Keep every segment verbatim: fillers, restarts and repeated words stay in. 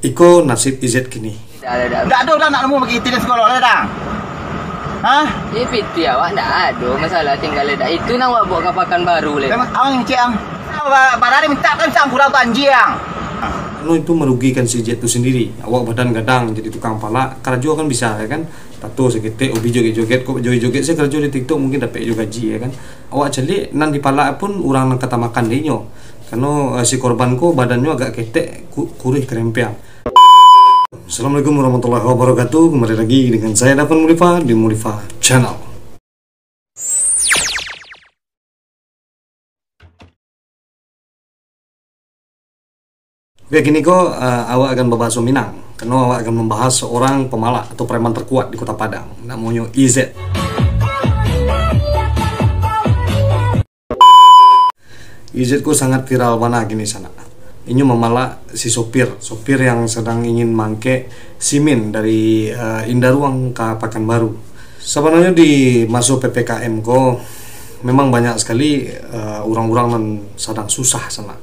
Iko nasib Izet kini. Dah, dah, dah. Ndak ado dah nak nemu bagi iti di sekolah lah dah. Hah? Di piti awak ndak ado masalah tinggal dah. Itu nang awak bawa ka Pakanbaru le. Memang awak ngecek ang. Ba-, barari minta kan sang kurang banjir ang. Anu itu merugikan si Izet tu sendiri. Awak badan gadang jadi tukang palak, karajo kan bisa, ya kan? Tato saketek, hobi joget-joget, kok joget-joget se karajo di TikTok mungkin dapek jo gaji, ya kan? Awak caliak nan dipalak pun urang nan katamakan dek inyo. Karano, eh, si korban ko badannyo agak ketek, ku-, kuruih kerempeang. Assalamualaikum warahmatullahi wabarakatuh. Kembali lagi dengan saya Dafan Mulifa di Mulifa Channel. Oke, kini ko, eh, awak akan babahaso Minang. Karano awak akan membahas seorang pemalak atau preman terkuat di Kota Padang. Namonyo Izet. Izet ko sangat viral bana kini sanak. Inyo mamalak si sopir, sopir yang sadang ingin mangkek simin dari, eh, Indaruang ka Pakanbaru. Sabananyo di maso P P K M ko, memang banyak sakali, eh, urang-urang nan sadang susah sanak.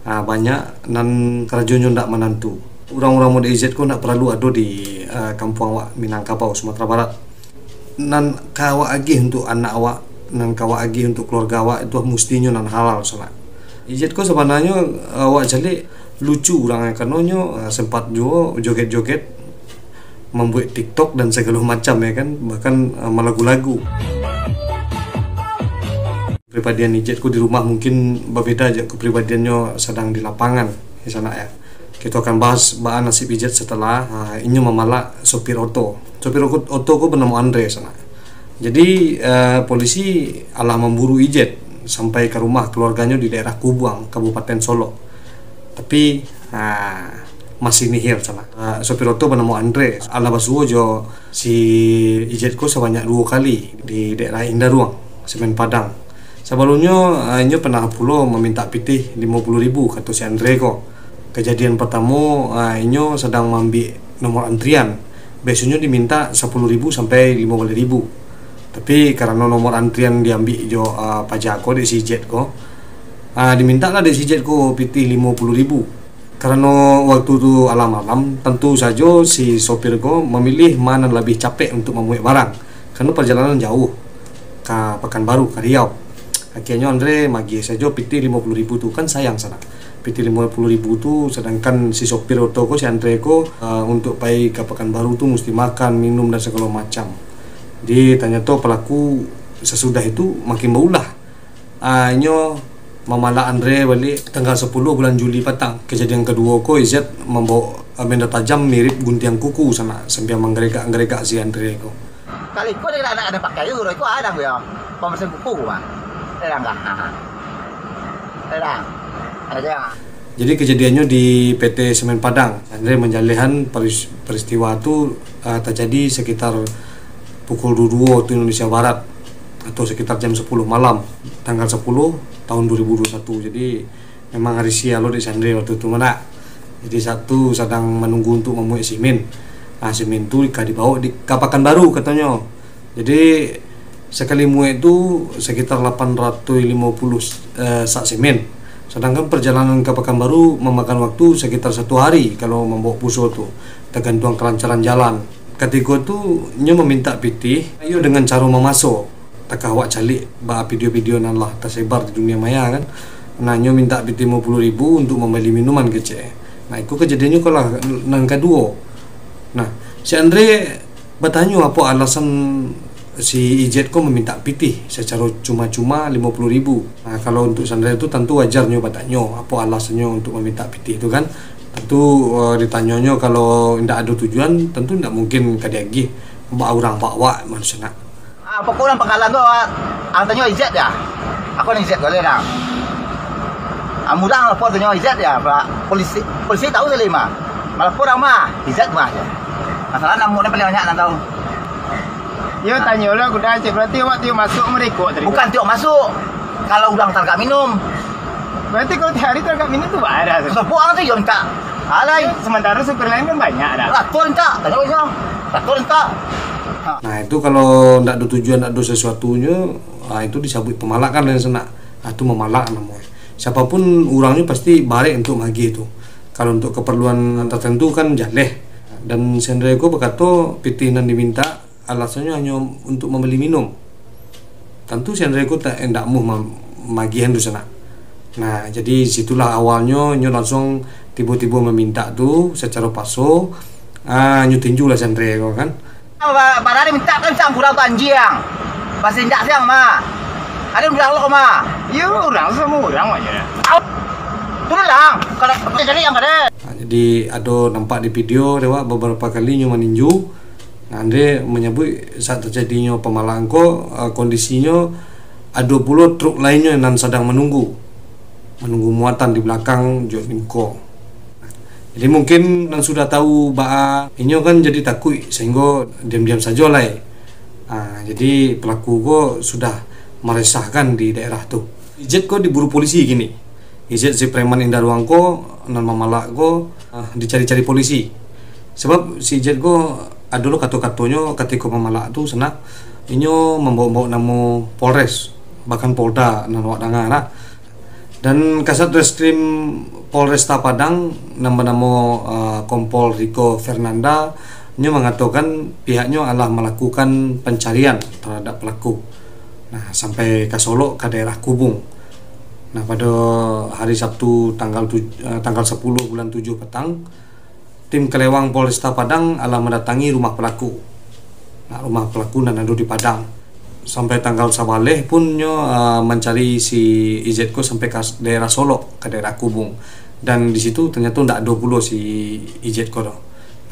Ah, banyak nan karajonyo ndak manantu. Urang-urang model Izet ko ndak paralu ado di, eh, kampuang awak Minangkabau, Sumatera Barat. Nan ka awak agih untuak anak awak, nan ka awak agih untuak keluarga awak, itu mustinyo nan halal sanak. Izet ko sabananyo, eh, awak caliak lucu urang, karanonyo, eh, sempat juo joget-joget, mambuek TikTok dan sagalo macam, ya kan, bahkan, eh, malagu-lagu. Pribadian Izet ko di rumah mungkin babeda jo kepribadiannyo sadang di lapangan, di sanak, ya. Kito akan bahas baa nasib Izet setelah, ah, inyo mamalak sopir oto. Sopir oto, oto ko banamo Andre sanak. Jadi, eh, polisi alah mamburu Izet sampai ka rumah keluarganyo di daerah Kubuang, Kabupaten Solok. Tapi, ah, masih nihil sanak. Ah, sopir oto banamo Andre, alah basuo jo si Izet ko sabanyak duo kali di daerah Indaruang, Semen Padang. Sabalumnyo, ah, inyo pernah pulo mamintak pitih limo puluah ribu, kato si Andre ko. Kajadian partamo, ah, inyo sadang maambiak nomor antrian. Biasonyo dimintak sapuluah ribu sampai limo baleh ribu. Tapi karano nomor antrian diambiak jo, ah, paja ko dek si Izet ko, ah, dimintaklah dek si Izet ko pitih limo puluah ribu. Karano waktu tu alam-alam, tantu sajo si sopir ko mamiliah ma nan labiah capek untuak mamuek barang, karano parjalanan jauah ka Pakanbaru, ka Riau. Akhianyo Andre magiah sajo pitih limo puluah ribu tu, kan sayang sanak. Pitih limo puluah ribu tu, sadangkan si sopir oto ko, si Andre ko, eh, untuak pai ka Pakanbaru tu musti makan, minum, dan sagalo macam. Jadi, tanyato palaku sasudah itu makin baulah. Ah, inyo mamalak Andre baliak tanggal sapuluah bulan Juli patang. Kajadian kaduo ko, Izet mambawok, ah, benda tajam mirip guntiang kuku sanak, sambil manggaregak-garegak si Andre ko. Kalau iko dia nak, nak ada pakai tu, iko ada aku ya. Pembersihan kuku mah. Ada enggak? Ha, ha. Ada. Ada je. Jadi, kajadiannyo di P T Semen Padang. Andre manjalehan paris-, peristiwa tu, ah, tajadi sekitar pukul duo duo waktu Indonesia Barat, atau sekitar jam sapuluah malam, tanggal sapuluah tahun dua ribu dua puluh satu. Jadi, memang hari sia lo dek si Andre waktu tu, mana. Jadi, saat tu sadang manunggu untuak mamuek simin. Ah, simin tu ka dibawa di, ka Pakanbaru, katonyo. Jadi, sakali muek tu sekitar lapan ratuih limo puluh, eh, sak simin. Sadangkan parjalanan ka Pakanbaru mamakan waktu sekitar satu hari kalau mambawa puso tu, tagantuang kalancaran jalan. Katiko tu, nyo mamintak pitih, iyo dengan caro mamaso. Takah awak caliak baa video-video nan lah tasebar di dunia maya kan. Nah, nyo mintak pitih limo puluah ribu untuak mambali minuman kecek. Nah, iko kajadiannyo ko lah nan kaduo. Nah, si Andre batanyo apo alasan si Izet ko mamintak pitih sacaro cuma-cuma limo puluah ribu. Nah, kalau untuak si Andre tu tantu wajar nyo batanyo apo alasannyo untuak mamintak pitih tu kan. Tantu, eh, ditanyonyo kalau indak ado tujuan, tantu indak mungkin ka diagiah bak urang bak awak, manusia nak. Ah, pokok urang pangkalan tu, ah, ang tanyo Izet ya. Aku ni Izet boleh dah. Ah, murang lapor tanyo Izet ya, Pak. Polisi, polisi tahu tadi mah. Malapor ang mah, Izet mah je. Masalah namu ni paling banyak nan tahu. Yo, tanyo lah, kuda cek, berarti awak tiok masuk merikok tadi. Bukan tiok masuk. Kalau urang taragak minum. Berarti kalau tiap hari taragak minum tu baa dah tu? Sebab ang tu yo minta. Alai. Sementara supir lain kan banyak dah. Ratur minta, tanyo inyo. Ratur minta. Ha. Nah, itu kalau ndak ado tujuan, ndak ado sesuatunyo, ah, itu disabuik pamalakan lah sanak. Ah, tu mamalak namonyo. Siapapun urangnyo pasti barek untuak magiah tu. Kalau untuk keperluan tertentu kan jaleh. Dan si Andre ko bakato pitih nan dimintak alasannyo hanyo untuk mambali minum. Tantu si Andre ko tak indak muh ma-, magihan tu sanak. Nah, jadi situlah awalnyo nyo langsung tibo-tibo mamintak tu sacaro paso. Ah, nyo tinju lah si Andre ko kan. Ba-, barari mintak kan sang kurang tu anjiang. Basindak siang mah. Ada urang lo mah. Yo, urang samo urang aja. Au. Turun lah. Kalau jadi yang ada. Ha, jadi ado nampak di video dek awak beberapa kali nyo maninju. Nah, Andre manyabuik saat terjadinyo pamalaan ko, eh, kondisinyo ado pulo truk lainnyo nan sadang manunggu, manunggu muatan di balakang jo lingko. Jadi mungkin nan sudah tahu baa inyo kan jadi takuik sehinggo diam-diam sajo lai. Ah, jadi pelaku ko sudah maresahkan di daerah tu. Izet ko diburu polisi kini. Izet si preman indak ruang ko nan mamalak ko, ah, dicari-cari polisi. Sebab si Izet ko ado lo kato-katonyo katiko mamalak tu sanak, inyo mambaok-baok namo Polres, bahkan Polda nan awak danga nak. Dan Kasat Reskrim Polresta Padang nan banamo, eh, Kompol Rico Fernanda, nyo mangatokan pihaknyo alah malakukan pancarian tarhadap pelaku. Nah, sampai ka Solok ka daerah Kubung. Nah, pado hari Sabtu tanggal tuj-, eh, tanggal sapuluah bulan tujuah patang, tim Kalewang Polresta Padang alah mandatangi rumah pelaku. Nah, rumah pelaku nan ado di Padang. Sampai tanggal sabaleh pun nyo, ah, mancari si Izet ko sampai ka s-, daerah Solok, ka daerah Kubung. Dan di situ tanyato ndak ado pulo si Izet ko doh.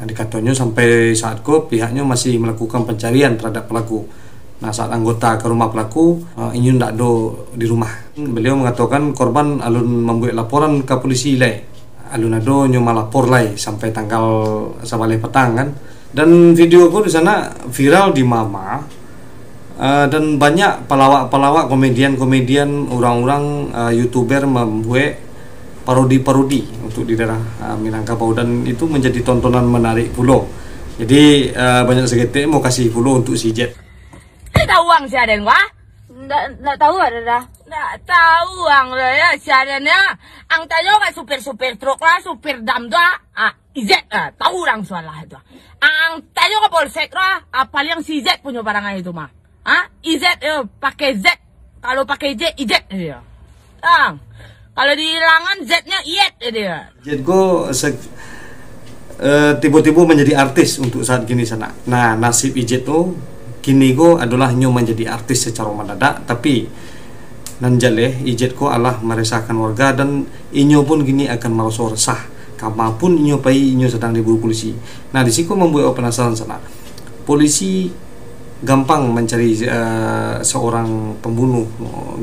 Nah, dikatonyo sampai saat ko pihaknyo masih malakukan pancarian tarhadap pelaku. Nah, saat anggota ka rumah pelaku, ah, inyo ndak ado di rumah. Baliau mangatokan korban alun mambuek laporan ka polisi lai. Alun ado nyo malapor lai sampai tanggal sabaleh patang kan. Dan video ko di sana viral di mama, eh, dan banyak palawak-palawak, komedian-komedian, urang-urang, eh, YouTuber mambuek parodi-parodi untuk di daerah, eh, Minangkabau, dan itu menjadi tontonan menarik pulo. Jadi, eh, banyak saketek mau kasih pulo untuk si Jet. Ndak tahu ang si Aden ko, ah? Ndak, ndak tahu ada dah. Ndak tahu ang lah ya, si Aden ya. Ang tanyo ka supir-supir truk lah, supir dam tu, ah. Ah, Izet, ah, tahu urang sualah itu. Ang tanyo ka polsek tu, ah, apa yang si Izet punyo barang itu mah. Ah, Izet, eh, pakai Z. Kalau pakai J, Izet dia. Ang, kalau dihilangan Z-nya, Iyet dia. Izet ko se-, eh, tibo-tibo manjadi artis untuk saat kini sanak. Nah, nasib Izet tu kini ko adolah nyo manjadi artis sacaro mandadak, tapi nan jaleh Izet ko alah maresahkan warga dan inyo pun kini akan maraso resah. Kama pun inyo pai, inyo sadang diburu polisi. Nah, di siko mambuek awak panasaran sanak. Polisi gampang mancari, eh, seorang pembunuh,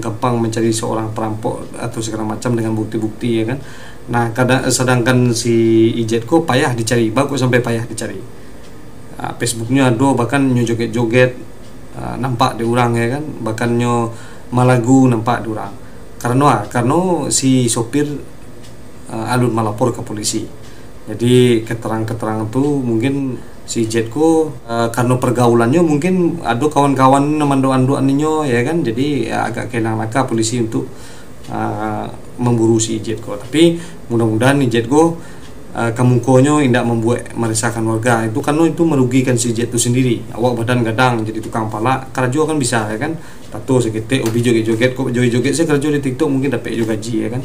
gampang mancari seorang perampok atau segala macam dengan bukti-bukti, ya kan. Nah, kada-, sadangkan si Izet ko payah dicari, bagus sampai payah dicari. Ah, Facebooknyo ado, bahkan nyo joget-joget, ah, nampak di urang, ya kan, bahkan nyo malagu nampak di urang. Karano, ah, karano si sopir, ah, alun malapor ka polisi. Jadi, keterangan-keterangan tu mungkin si Jet ko, eh, karano pergaulannyo mungkin ado kawan-kawan nan mandok-andok ninyo, ya kan. Jadi, ya, agak kahilangan aka polisi untuk, eh, mamburu si Jet ko. Tapi, mudah-mudahan Jet ko, eh, kamukonyo indak mambuek maresahkan warga. Itu karano itu marugikan si Jet tu sendiri. Awak badan gadang, jadi tukang palak, karajo kan bisa, ya kan. Tato saketek, hobi joget-joget, kok joget-joget sajo karajo di TikTok mungkin dapek juo gaji, ya kan.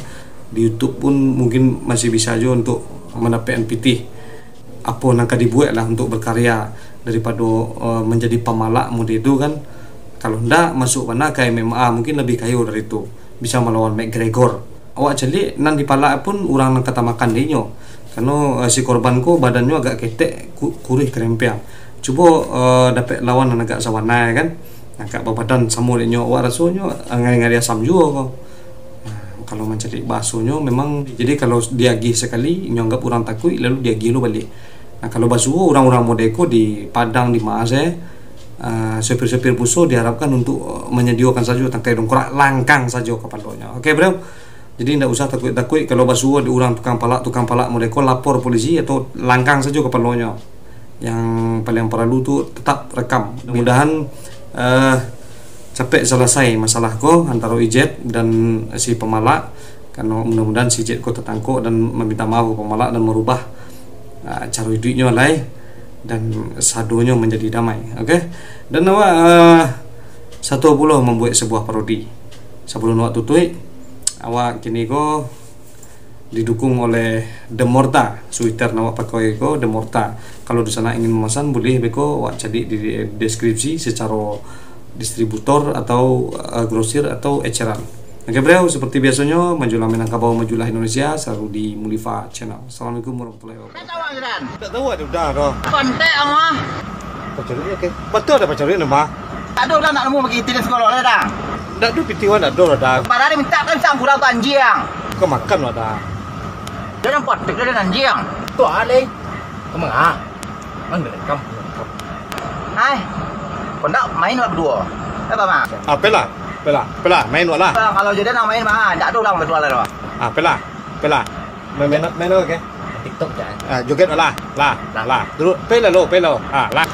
Di YouTube pun mungkin masih bisa juo untuk mandapekkan pitih. Apo nan ka dibuek lah untuk berkarya daripado, eh, manjadi pamalak mode tu kan. Kalau ndak, masuk bana ka M M A, mungkin lebih kayo dari tu. Bisa malawan McGregor. Awak caliak nan dipalak pun urang nan katamakan dek inyo. Karano, eh, si korban ko badannyo agak ketek, ku-, kuruih kerempeang. Cubo, eh, dapek lawan nan agak sawana kan. Agak babadan samo dek inyo. Awak rasonyo, eh, ngari-ngari asam juo ko. Nah, kalau mancaliak bahasonyo memang, jadi kalau diagih sakali, inyo anggap urang takuik, lalu diagih lo baliak. Nah, kalau basuo urang-urang mode ko di Padang, di Maas, eh, ah, sopir-sopir buso diharapkan untuk, eh, manyadiokan sajo tangkai dongkrak, langkang sajo kapalonyo. Oke, bro. Jadi, ndak usah takuik-takuik kalau basuo di urang tukang palak, tukang palak mode ko lapor polisi atau langkang sajo kapalonyo. Yang paling paralu tu tetap rekam. Mudah-mudahan, eh, capek salasai masalah ko antaro Ijat dan si pamalak. Karano mudah-mudahan si Jet ko tatangkok dan maminta maaf ka Pamalak dan marubah, ah, caro iduiknyo lai, dan sadonyo manjadi damai. Oke. Dan awak, ah, satuo pulo mambuek sabuah parodi. Sabalum awak tutuik, awak kini ko didukung oleh The Morta, Twitter nan awak pakai ko The Morta. Kalau dunsanak ingin mamasan, buliah beko awak caliak di deskripsi sacaro distributor atau, eh, grosir atau eceran. Oke, bro, seperti biasonyo, majulah Minangkabau, majulah Indonesia, selalu di Mulifa Channel. Assalamualaikum warahmatullahi wabarakatuh. Tahu, Azlan? Tak tahu ada udah dah. Kontak ama. Pacarik, oke. Betul ada pacarik nama? Tak ada udah nak nemu bagi tiga sekolah lah dah. Tak ada piti wan, tak ada dah. Padahal dia minta kan sang kurang tu anjing. Kau makan lah dah. Dia yang patik, dia yang anjing. Tu alai. Kemana? Mana rekam? Hai. Kau nak main awak berdua? Eh, Bang? Ah, pelah. Pelah. Pelah. Main awak lah. Kalau jadi nak main, Bang, tak ada orang berdua lah, Bang. Ah, pelah. Pelah. Main, main, main, oke. TikTok je. Ah, joget lah. Lah. Lah. Lah. Dulu. Pelah lo, pelah. Ah, lah.